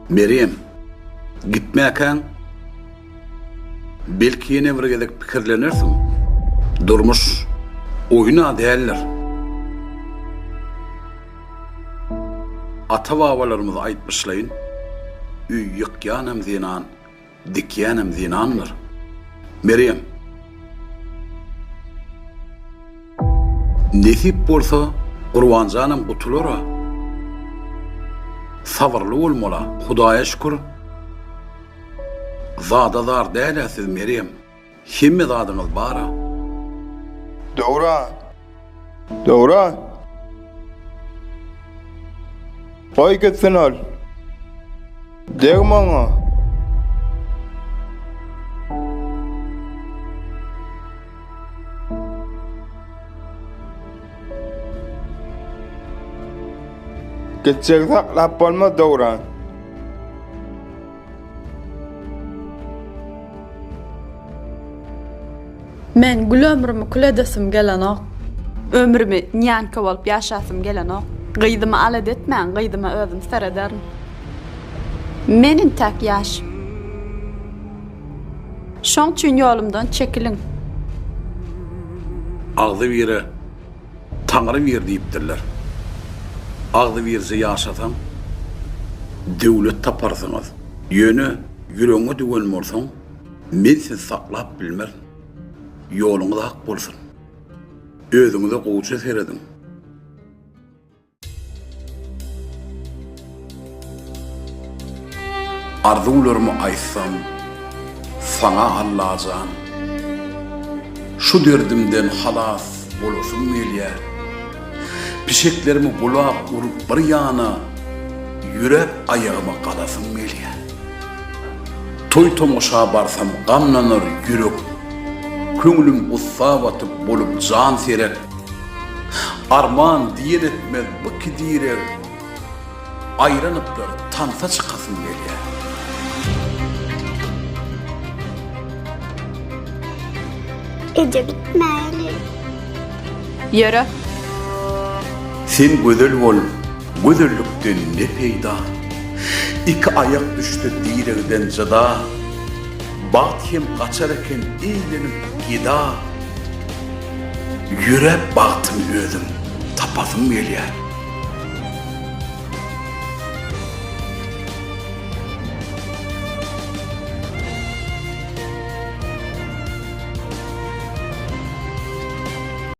Merýem, gitmäkäň, belki ýene bir gezek pikirlenersiň. Durmuş oýun-a däldir. Ata-babalarymyz aýtmyşlaýyn, öý ýykýanam zenan, dikýänem zenandyr. Merýem. Nesip bolsa Gurbanjanam gutulara. Sabyrly bolmala Hudaýa şükür zada zar dälä siz Merýem hemme zadyňyz bara. Döwran! Döwran! Goý gitsin ol. Degme oňa. Gitjegi saklap bolmaz Döwran. Men gül ömrümi kül edesim gelenok. Ömrümi nýanka bolup ýaşasym gelenok. Gyzymy alada etmäň, gyzyma özüm serederin. Men intäk ýaş. Şoň üçin ýolumdan çekiliň. Agzybire Taňry bir diýipdirler. Agzybirje ýaşasaň, döwlet taparsyňyz. Ýöne ýüregiňe düwen bolsaň, men sizi saklap bilmerin. Ýoluňyz ak bolsun. Özüňize gowuja serediň. Arzuwlarymy aýtsam saňa Allajan Şu derdimden halas bolasym gelýär Pişeklerimi bulap urup bir ýana Ýöräp aýagyma galasym gelýär Toý-tomaşa barsam gamlanar ýürek Köňlüm gussa batyp bolup jan serek Arman diýen etmez bu ki direg Aýranypdyr tansa çykasym gelýär. Eje gitmäýli. Ýöre. Sen gözel bol, gözellikden ne peýda? Iki aýak düşse diregden jyda, Bagt hem gaçar eken eýlenip geda. Ýöräp bagtymy özüm tapasym gelýär.